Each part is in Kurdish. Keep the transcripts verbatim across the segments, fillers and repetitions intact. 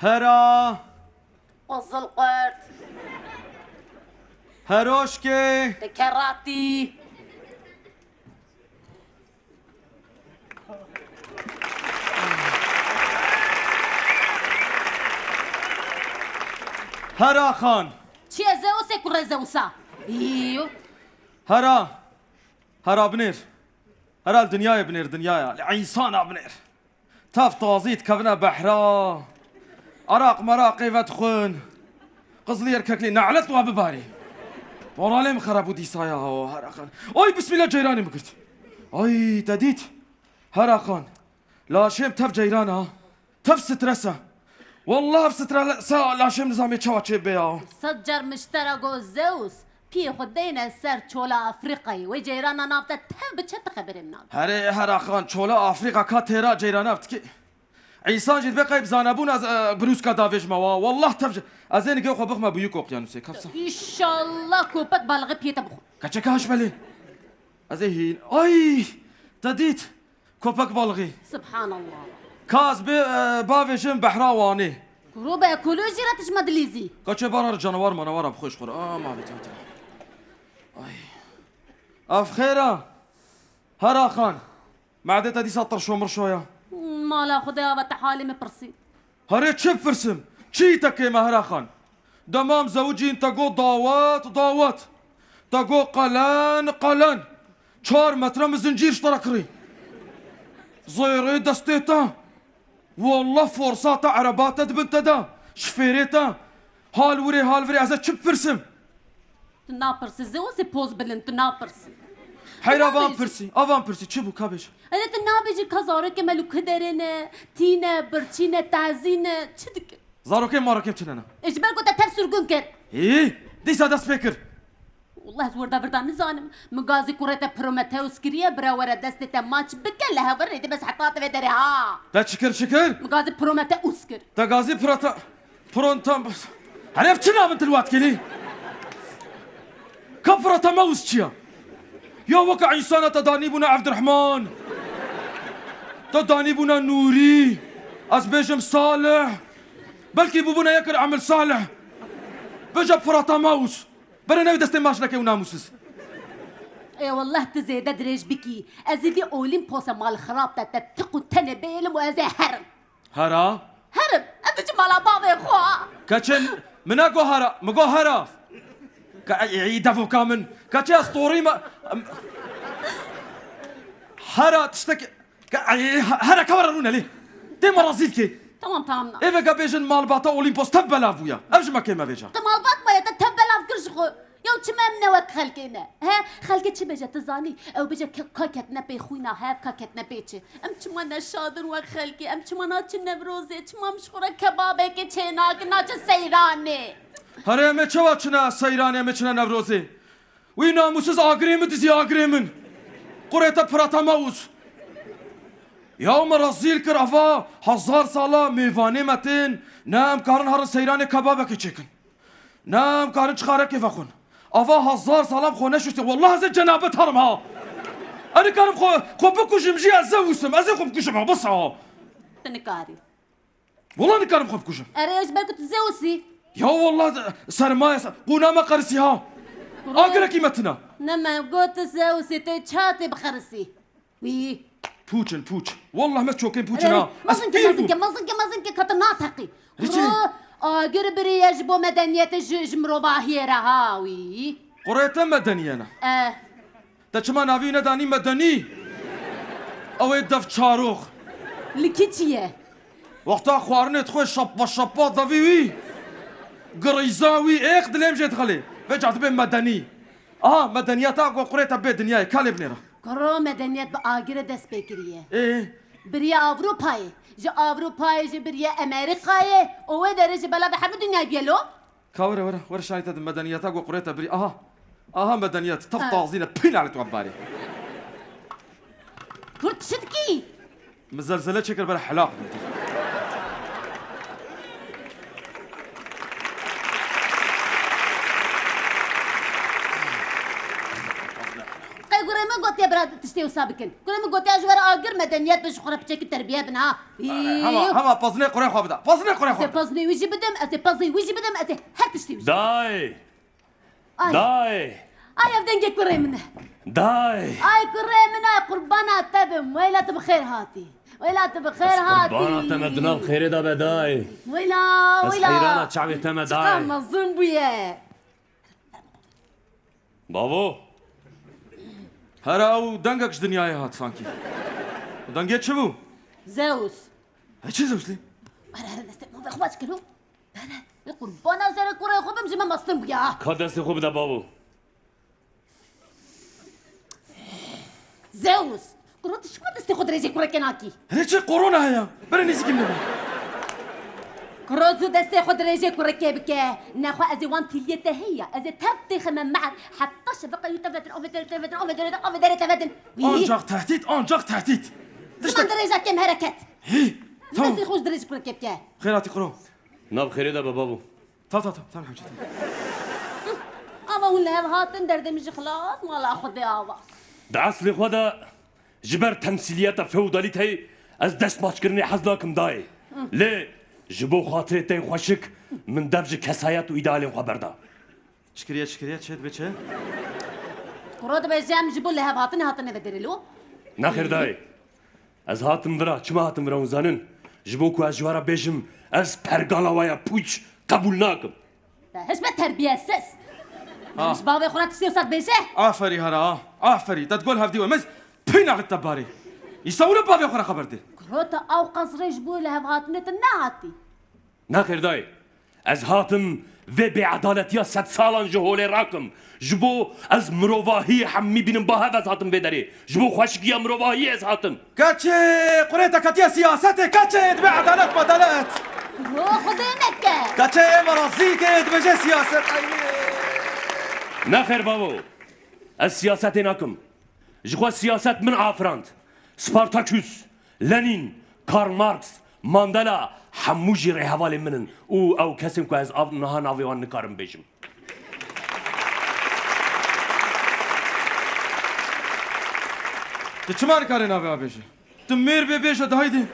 Hera. Qizil qurt. Heroşkê. Tekeratî. Hera Xan. Çi ye Zeusê kurê Zeusa? Îyo. Hera. Hera binêr. Hera li dinyayê binêr, dinyaya. Li însana binêr. Tev tazî dikevine behra. Araq meraqê vedixwin. Qizlî erkeklî ne'let wa bibarî. Moralê min xerab bû dîsa ya, Hera Xan. Ay, bismillah, ceyranê min girt. Ay, te dît? Hera Xan. Laşêm tev ceyran a. Tev stres e. Wallah ev stres e, laşêm nizamê çawa çê bê ya. Sed car min ji te re got Zeus. Piyê xwe deyne ser çola Afrîkayê. Wê ceyrana nav te tev biçe, tu xeberê min nabî. Herê Hera Xan, çola Afrîka ka têra ceyrana dikê. Însan jî divê qey bi zanebûna ez, e, birûska davêjime wa. Wallah tev ji, ez ê nigê xwe bixime bûyî okyanusê. Kapsa. Înşallah köpek balığı piyê te bixwe. Keçeke haş belê. Ez ê hîn. Ay! Te dît? Köpek balığı. Subhanallah. Ka ez bê, e, bavêjim behra Wanê. Kuro be, ekolojî re tişme dilîzî. Kaçê bara canavar manawara bi xwe ji xwe re. Aa, mavê te hatire. Ay. Ev xêr e. Hera Xan. Madê te dîsa tirşo mirşo ya. Mala Xwedê ava te halê min pirsî. Herê çi bipirsim? Çi te kêm e Hera Xan? Demam zewicîn te got dawet, dawet. Te got qelen, qelen. Çar metre min zincîr ji te re kirî. Zêrê destê te. Wallah forsa te, ereba te di bin te de. Şifêrê te. Hal wirê, hal virê, ez ê çi bipirsim? Tu napirsî, Zeusê poz bilind, tu napirsî. Heyra van pirsî, a van pirsî, çi bû, ka bêje? Ene tu nabêjî ka zarokê me li ku derê ne, tî ne, birçî ne, tazî ne, çi dike? Zarokê marokê çi ne ne? E, ji ber ku te tev sirgûn kir. Hî, dîsa dest pê kir. Wallah ez wirda virda nizanim. Min gazî kurê te Prometheus kiriye, bira were destê te maç bike, li hev rêdî bes heta te vê derê ha. Te çi kir, çi kir? Min gazî Prometheus kir. Te gazî pirata... Pronta... Herê ev çi navin tu li wa dikî lê? Ka pirata mewis çi ya? Ya weke însana te danîbûna Evdirehman. Te danîbûna Nûrî. Ez bêjim Salih. Belkî bûbûna yek li Emil Salih. Bêje pirata mewis. Bere newê destê maş neke û namûsiz. Ê wallah tu zêde dirêj bikî. Ez ê vî Olîmpose mal xirab te, te tiq û tenê bêlim û ez ê herim. Hera? Herim. Ez diçim mala bavê xwe. Keçin, min ne go hera, min go hera. Ka ey, ey, devoka min. Keçi ez torî me. Hera tiştek. Ka ey, hera ka were rûne lê. Tê me rezîl kê. Tamam, tamam, na. Ê vega bêjin malbata Olîmpos tev belav bûya. Ev ji me kêm e vêca. Tu malbat maye, te tev belav kir ji xwe. Yaw çima em ne wek xelkê ne? He? Xelkê çi bêje, tu zanî? Ew bêje ke-, ka ketine pê xwîna hev, ka ketine pê çi? Em çima ne şad in wek xelkê? Em çima naçin Newrozê? Çima em ji xwe re kebabekê çênakin, naçin seyranê? Herê em ê çawa çine seyranê, em ê çine Newrozê? Wî namûsiz agirê min dizî agirê min. Qurê te pirata mewz. Yaw me rezîl kir, ava hezar sala mêvanê me tên, ne em karin herin seyranê kebabekê çêkin. Ne em karin çixarekê vexwin. Ava hezar salam xwe neşuşte. Wallah ez ê cenabet herim ha. Ez nikarim xwe, xwe bikujim jî ez Zeus im. Ez ê xwe bikujim ha, bes ha. Tu nikarî. Wallah nikarim xwe bikujim. Erê, ez ji ber ku tu Zeus î. Ya wallah, sermaye ser. Qûna me qerisî ha. Ro- Agirekî me tune. Ne me got tu Zeus î, tu çatê bixerisî. Wî. Pûç in, pûç. Wallah me çokên pûç in ha. Mezin ke, mezin ke, mezin ke, mezin ke, ka tu nateqî. Rîçê. Ro, agir biriye ji bo medeniyetê ji, ji mirovahiyê re ha wî. Qurê te medeniye ne. Eh. Te çima navî wî nedanî medenî? Ew ê dev çarox. Li kî çi ye? Wexta xwarinê dixwe şappa şappa devî wî. Girîza wî êq dilêm jê dixelê. Vêca dibê medenî. Aha, medeniyeta ku qurê te bê dinyayê, ka lê binêre. Kuro medeniyet bi agirê dest pê kiriye. Ê? Biriye Avrupayê. Ji Avrupayê jî biriye Amerîkayê. Û wê derê jî bela bi hemû dinyayê biyelo. Ka were, were, were şahî te di medeniyeta ku qurê te birî. Aha. Aha medeniyet. Tev tazîne. Pî nalet we barê. Kurd çi dikî? Min zelzele çêkir, bere helaq bû. Qey Kurê min gotiye bira tiştê wisa bikin. Kurê min gotiye ji we re agir medeniyet be, ji xwe re piçekî terbiye bin ha. Hema, hema pazinê qurê xwe bide. Pazinê qurê xwe Ezê bide. Pazinê wî jî bidim, ezê pazê wî jî bidim, ezê her tiştê wî jî bidim. Dayê! Ay. Dayê! Ay, ev dengê kurê min e. Dayê! Ay kurê min e, qurbana te bim. Weyla tu bi xêr hatî. Weyla tu bi xêr hatî. Ez qurbana te me di nav xêrê de be dayê. Weyla, weyla. Ez heyrana çavê te me dayê. Çiqa mezin bûye. Bavo! Here ew dengek ji dinyayê hat sankî. Dengê çi bû? Zeus. He çi Zeus lê? Here, here, destê min vexwe çi kiro? Here, ê qurbana serê kurê xwe bim, ji me mezin bûya. Ka destê xwe bide bavo. Zeus! Kuro, tu çima destê xwe dirêjê kurekê nakî? Here çi korona heye? Bere nêzîkî min be. Kuro, zû destê xwe dirêjê kurekê bike. Nexwe ez ê wan tîliyê te heye. Ez ê tev têxime me'er. Heta şeveqa yû tev vetin, ove dere, tev vetin, ove dere, ove dere, tev vetin. Wî? Ancak tehdit, ancak tehdit. Ziman dirêja kêm hereket. Hî, tamam. Destê xwe ji dirêjê kurekê bike. Xêr hatî kuro. Nav xêrê de be bavo. Tamam, tamam, tamam, tamam, hemşire, tamam. Ava hûn li hev hatin, derdê min jî xilas, mala Xwedê ava. Di eslê xwe de ji ber temsîliyeta feodalîteyê ez destmaçkirinê hez nakim dayê. Lê ji bo xatirê te yê xweşik min dev ji kesayet û îdealên xwe berda. Çi kiriye, çi kiriye, çi dibe çi? Kuro dibêje em ji bo li hev hatinê hatine vê derê lo? Nexêr dayê. Ez hatim vira, çima hatim vira hûn zanin? Ji bo ku ez ji we re bêjim, ez pergala we ya pûç qebûl nakim. Te hiç be terbiyesiz. Ha. Ji bavê xwe re tiştê wisa dibêje? Aferî hera, ha. Aferî. Te digol hevdî we mez pî naxit te barê. Îsa wilo bavê xwe re xeber dê. Kuro te ewqas rê ji bo li hev hatinê te nehatî. Nexêr dayê. Ez hatim vê bêedaletiya sedsalan ji holê rakim. Ji bo ez mirovahiyê hemî bînim ba hev ez hatim vê derê. Ji bo xweşikiya mirovahiyê ez hatim. Keçê, qurê te ketiye siyasetê, keçê, dibe edalet medalet. Ro Xwedê neke. Keçê, me razî ke, dibêje siyaset, ay. Nexêr bavo. Ez siyasetê nakim. Ji xwe siyaset min afirand. Spartaküs, Lenîn, Karl Marx, Mandela, hemû jî rêhevalên min in û ew kesên ku ez av, niha navê wan nikarim bêjim. Tu çima nikarî navê wan bêjî? Tu mêr bê, bêje de haydi.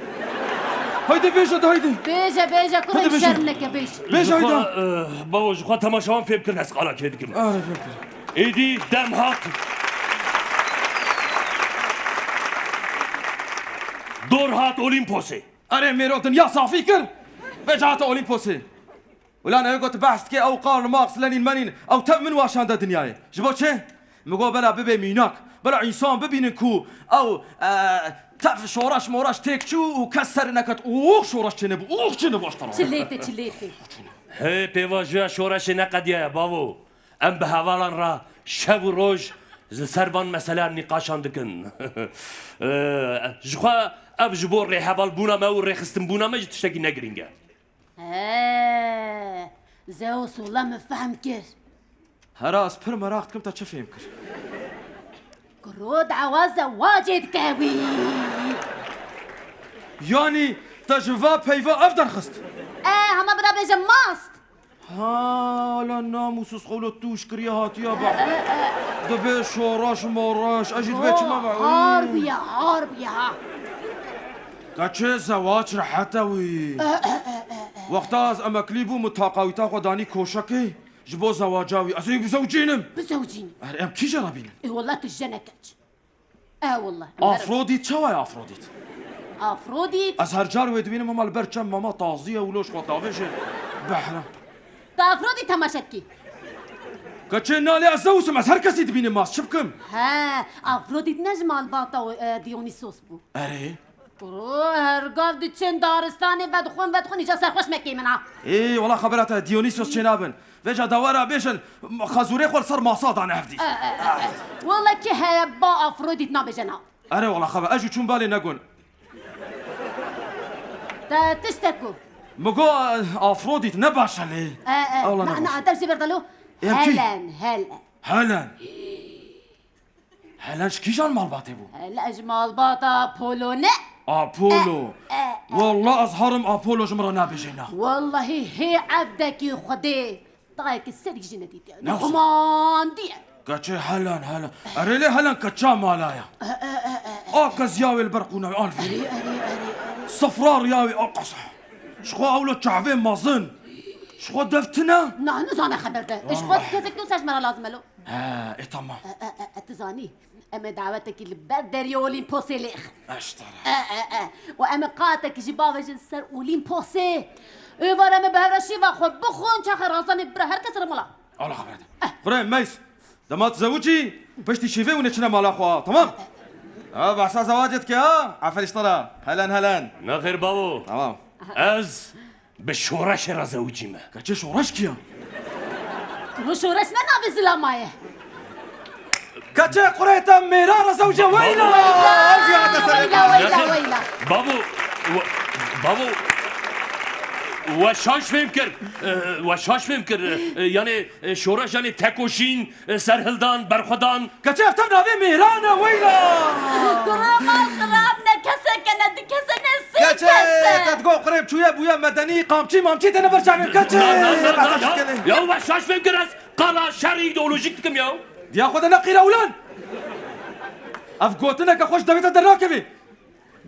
Haydi bêje de haydi. Bêje, bêje, kurê Hadi bêje. Şerm neke, bêj. Bêje Ji xwe, haydi. eh, bavo, ji xwe temaşevan fêm kirin ez qala kê dikim. Are, fêm kirin. Êdî dem hat. Dor hat Olîmposê. Erê mêro dinya safî kir. Vêca hate Olîmposê. Ulan ew got behs dike ew Karl Marx, Lenîn menîn, ew tev min wa şande dinyayê. Ji bo çi? Min got bela bibê mînak. Bela însan bibînin ku ew, e, tev şoreş moreş têk çû û kes ser neket. Ûx şoreş çênebû, ûx çênebû eştera. Çilê te, çilê te. Hê pêvajoya şoreşê neqediyaye bavo. Em bi hevalan re şev û roj li ser van meseleyan nîqaşan dikin. Ee, ji xwe ev ji bo rêhevalbûna me û rêxistinbûna me jî tiştekî ne girîng e. He, Zeus wela min fehm kir. Hera ez pir meraq dikim te çi fêm kir. Kuro dawa zewacê dike wî. Yanî te ji va peyva ev derxist? E, hema bira bêje mast. Ha, la namûsûs xewlo tûş kiriye hatiye be. Dibe şoreş moreş, ez jî dibe çima be. Har bûye, har bûye ha. Keçê zewac rehet e wî. Wexta ez emeklî bûm û taqawîta xwe danî koşekê, ji bo zewaca wî, ez ê wî bizewicînim. Bizewicînim. Erê, em kî jê re bînin? Ê, wela tu jene keç. E, wela. Afrodît, çawa ye Afrodît? Afrodît? Ez her car wê dibînim, hema li ber çem mama tazî ye, wilo ji xwe davêje. Behra. Tu Afrodît temaşe dikî? Keçê nalê ez Zeus im, ez her kesî dibînim, ma ez çi bikim? He, Afrodît ne ji malbata, e, Dionîsos bû? Erê. Kuro, her gav diçin daristanê vedixwin, vedixwin, îca serxweş mekê min ha. Ê, wela xebera te, Dionîsos çênabin. Vêca dawara bêjin, xezûrê xwe li ser masa dane hevdî. E, e, e, e. Wela kî heye ba Afrodît nabêje na. Erê wela xebe, ez jî çûm balê negon. Te tiştek ku. Min got, e, Afrodît ne baş e lê. E, e, Ewla ne, ne baş. Ne, dev jê berdalo. Em kî? Helen, Helen. Helen. Helen ji kîjan malbatê bû? Helen ji malbata Apollo ne? Apollo. E, e, e. Wallah ez herim Apollo ji min re nabêje na. Wallahî hê evdekî Xwedê tayekî serî jî nedîtiye. Ne Nexumandiye. Keçê helen, helen. Erê lê helen keça mala ya. A keziya wê li ber qûna wê, an vî. Sifra riya wê, a qasa. Ji xwe ewlo çavê mezin. Ji xwe dev tine. Na, nizane xeber de. Ji xwe kesek nû ser ji me re lazim e lo. He, e, tamam. E, e, e, e, tu zanî, em ê dawetekî li ber deriyê Olîmposê lêx. Eştera. E, e, e. Û em ê qatekî jî bavêjin ser Olîmposê. Êvar em ê bi hev re şîva xwe bixwin, çaxê razanê bira her kes re mala. Allah xeber de. Xurê, meys. Dema tu zewicî, piştî şîvê hûn ê çine mala xwe, tamam? Ha, behsa zewacê dike, ha? Aferî ji te re. Helen, helen. Nexêr bavo. Tamam. Ez bi şoreşê re zewicîme. Keçê şoreş kî ya? Ro şoreş ne navê zilama ye? Keçê qurê te mêra re zewce weyla! Ev jî hate ser weyla, weyla, weyla. Bavo, we-, bavo, we şaş fêm kir. E, we şaş fêm kir. E, yani, e, şoreş yani tekoşîn, e, serhildan, berxwedan. Keçê ev tev navê mêran e, weyla! Kuro mal xirab ne kesek e, ne du kes e, ne sê kes e. Keçê, te digot qirêb çûye bûye medenî, qamçî mamçî têne ber çavê keçê. Na, na, na, na, na. Ya we şaş fêm kir, ez qala şerî îdeolojîk dikim ya. Diya xwe de neqîre ulan. Ev gotineke xwe ji devê te dernakevê.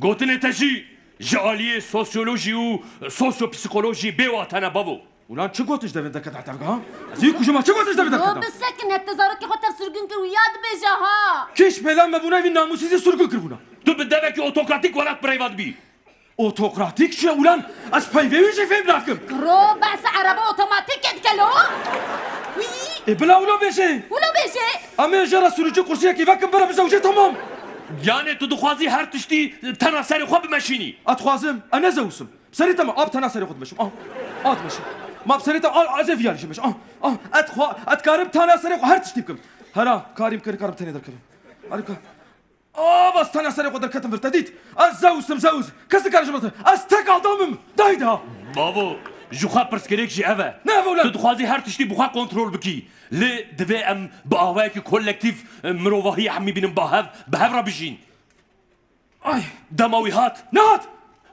Gotinê te jî ji aliyê sosyolojî û sosyopsîkolojî bêwate ne bavo. Ulan çi gotiş devê te kete tevga, ha? Ez ê kujima, çi gotiş devê te kete? Yo, bisekin, hette zarokê xwe tev sirgûn kir û ya dibêje ha. Kî ji pêlan me bûna vî namûsîzî sirgûn kiribûna? Tu bi devekî otokratîk welat bi rêva dibî. Otokratîk çi ye ulan? Ez peyvê wî jî fêm nakim. Kuro behsa ereba otomatîkê dike lo. Wî. Ê bila wilo bêje. Wilo bêje. Em ê jê re sürücü kursiyekî vekin bira bizewce, tamam. Yanê tu dixwazî her tiştî tena serê xwe bimeşînî? Ez dixwazim, ez ne zewsim. Serê te ma, a bi tena serê xwe dimeşim. Ah, a dimeşim. Ma bi serê te, a, ez ê viyarî jî meşim. Ah, ah, ez dixwa-, ez dikarim tena serê xwe her tiştî bikim. Hera, karîm kir, karim tenê derkevim. Harika. Av, ez tena serê xwe derketim vir, te dît? Ez zewsim, zews. Kes nikare ji min re. Ez tek adamim. Dayda. Bavo, ji xwe pirsgirêk jî ev e. Ne ev e ulan? Tu dixwazî her tiştî bi xwe kontrol bikî. Lê divê em bi awayekî kolektîf, e, mirovahiyê hemî bînin ba hev, bi hev re bijîn. Ay. Dema wî hat. Nehat!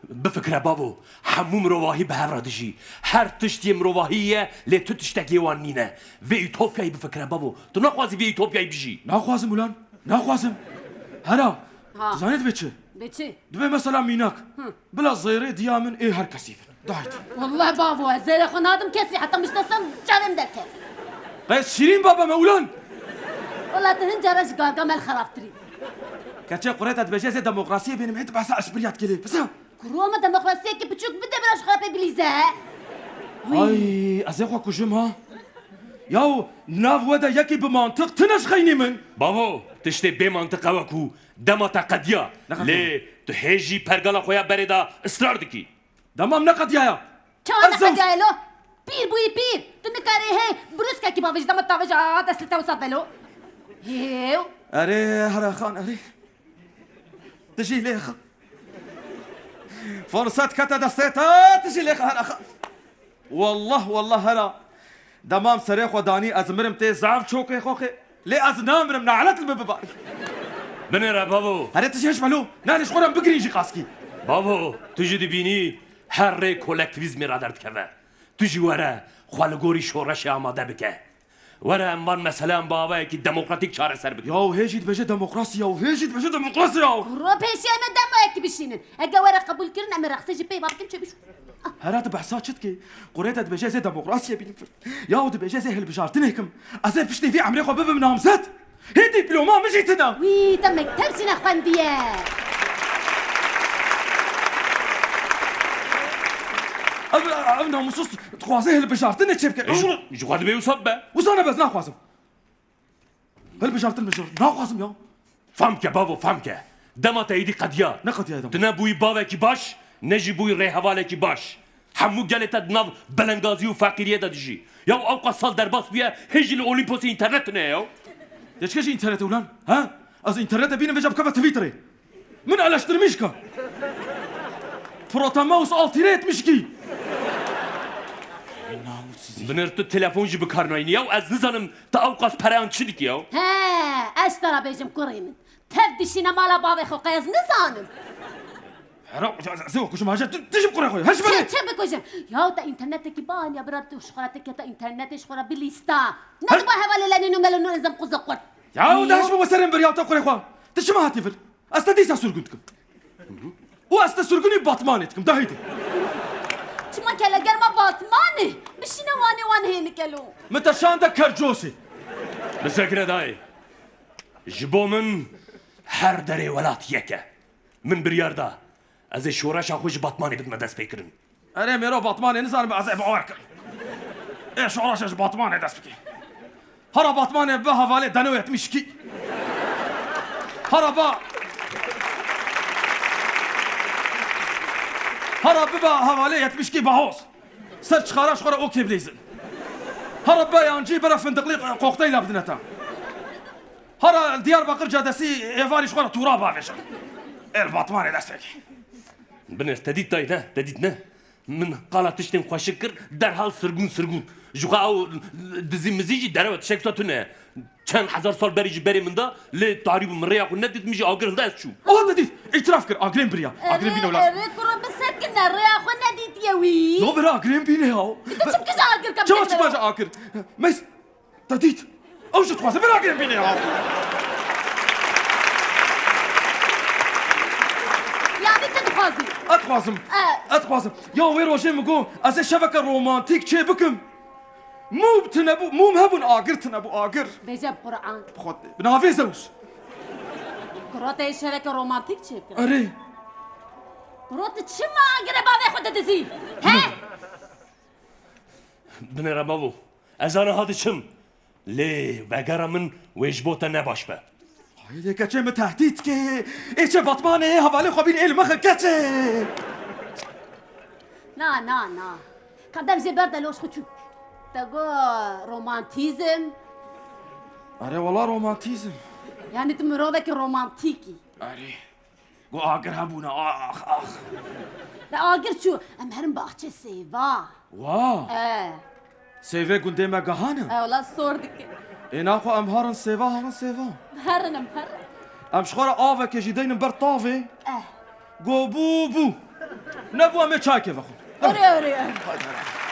Bifikire bavo, hemû mirovahî bi hev re dijî. Her tişt yê mirovahî ye, lê tu tiştekî wan nîne. Vê ütopyayî bifikire bavo. Tu naxwazî vê ütopyayî bijî. Naxwazim ulan. Naxwazim. Hera. Ha. Tu zanî divê çi? Divê çi? Divê mesela mînak. Hı. Bila zêrê diya min ê her kesî bin. Dayt. Wallah bavo, ez zêrê xwe nadim kesî, heta min ji destê çavê min derket. Qey ez şîrîn baba me ulan. Wallah tu hin cara ji Gargamel xerabtirî. Keçê qurê te dibêje ez ê demokrasiyê bînim, hê tu behsa eşbirya dikê lê. Pisa. Kuro me demokrasiyekî piçûk bide bira ji xwe pê bilîze. Ay, ez ê xwe kujim ha. Yaw, nav we de yekî bi mantiq tune ji xeynî min. Bavo, tiştê bê mantiq ew e ku dema te qediya. Ne qediya? Lê tu hê jî pergala xwe ya berê de israr dikî. Dema min neqediyaya. Çawa neqediyaya lo? Pîr bûyî pîr. Tu nikarî hê brûskekî bavêjî dema tavêj a destê te wisa belo. Hêw. Erê Hera Xan, erê. Tu jî lê xwe. Firsat kete destê te, tu jî lê xwe Hera Xan. Wallah, wallah Hera. Dema min serê xwe danî ez mirim tê zaf çokê xoxê. Lê ez namirim, nalet li min bibarî. Binêre bavo. Here tu jî hişme lo. Nane ji xwe re bigirîn jî qaskî. Bavo, tu jî dibînî her rê kolektivîzmê re derdikeve. Tu jî were xwe li gorî şoreşê amade bike. Were em van meseleyan bi awayekî demokratîk çareser bikin. Yaw hê jî dibêje demokrasî yaw, hê jî dibêje demokrasî yaw. Kuro pêşiya me demoyekî bişînin. Eger were qebûl kirin, em ê rexsê jî pê va bikin çêbiçû. Hera tu behsa çi dikî? Qurê te dibêje ez ê demokrasiyê bînim. Yaw dibêje ez ê hilbijartinê kim. Ez ê piştî vî emrê xwe bibim namzet. Hê dîploma min jî tune. Wî, te mekteb jî nexwendiye. Ev, ev namûsiz dixwaze hilbijartinê çêbike. E, ji, ji xwe dibê wisa bibe. Wisa nebe, ez naxwazim. Hilbijartin mijor. Naxwazim ya. Fam ke bavo, fam ke. Dema te êdî qediya. Ne qediyayê dema. Tu ne bûyî bavekî baş, ne jî bûyî rêhevalekî baş. Hemû gelê te di nav belengazî û feqîriyê de dijî. Ya ewqas sal derbas bûye, hê jî li Olîmposê înternet tune ye ya. Deçke jî înternet e ulan? Ha? Ez înternet de bînim vêca bikeve Twitterê. Min eleştirmiş ka. Protomouse altı yetmiş iki. Binêr tu telefon jî bi kar nayînî ya, ez nizanim tu ewqas pereyan çi dikî ya. He, ez ji te re bêjim kurê min. Tev dişîne mala bavê xwe qey ez nizanim. Ero, ya, ez ê kujim hace, tu, tu jim kurê xwe, heş bere. Çi, çi bikujim? Ya te înternetekî baniya bira, tu ji xwe re te kete înternetê ji xwe re bilîsta. Ne diba hevalê lenîn û melenû ezem quze qurt. Ya, da hiç bû serên bir ya te kurê xwe. Tu çima hatî vir? Ez te dîsa sürgün dikim. Û ez te sürgünî Batmanê dikim, da heydi. Çima kelegerma Batmanê? Bişîne wanê wan hênik elo. Min te şande kercosê. Bisekine dayê. Ji bo min her derê welat yek e. Min biryar da. Ez ê şoreşa xwe ji Batmanê bidime destpêkirin. Erê mêro Batmanê nizanim ez ê bawer kim. Ê şoreşa ji Batmanê dest bike. Hara Batmanê bi hevalê deno yetmiş iki. Hara ba. Hara biba hevalê yetmiş iki bahoz. Ser çixara ji xwe re okê bileyzin. Hara be yancî bere findiqlî kokteyla bidine te. Hara Diyarbakir cadesî êvarî ji xwe re tûra bavêjin. Ê li Batmanê dest pê ke. Binêr, te dît dayî ne, te dît ne. Min qala tiştên xweşik kir, derhal sirgûn sirgûn. Ji xwe ew dizî mizî jî derew e, tiştek wisa tune ye. Çend hezar sal berî ji berê min da, lê tarî bû, min rêya xwe nedît, min jî agir hilda ez çûm. Oha te dît, îtiraf kir, agirên biriya. Agirên bîne wela. Erê, erê, kuro bisekine, rêya xwe nedîtiye wî. No bira agirên bîne ya. Tu çimkî ji agir kemtir. Çawa çima ji agir? Mes, te dît. Ew jî dixwaze, bira agirên bîne ya. Yanî tu dixwazî? Ez dixwazim. E. Ez dixwazim. Ya wê rojê min got, ez ê şeveke romantîk çê bikim. Mûm tune bû, mûm hebûn, agir tune bû, agir. Bêje bi Quran. Bi xwe, bi navê Zeus. Kuro te şeveke romantîk çêkir. Erê. Kuro tu çima agirê bavê xwe didizî? He? Binêre bavo. Ez aniha diçim. Lê vegera min wê ji bo te ne baş be. Hayê keçê min tehdît ke. Ê çe Batmanê, hevalê xwe bîn ê li min xwe keçê. Na, na, na. Ka dev jê berde loş xwe çû. Te got romantîzm. Erê wela romantîzm. Yanî tu mirovekî romantîk î. Erê. Got agir hebûne, ax, ax. Te agir çû, em herin baxçê sêva. Wa. E. Sêvê gundê me gehane? E, wela sor dike. Ê naxwe em herin sêva, herin sêva. Herin em herin. Em ji xwe re avekê jî deynin ber tavê. Eh. Go bû, bû. Nebû em ê çayekê vexwin. Erê, erê, erê. Hadi, hadi.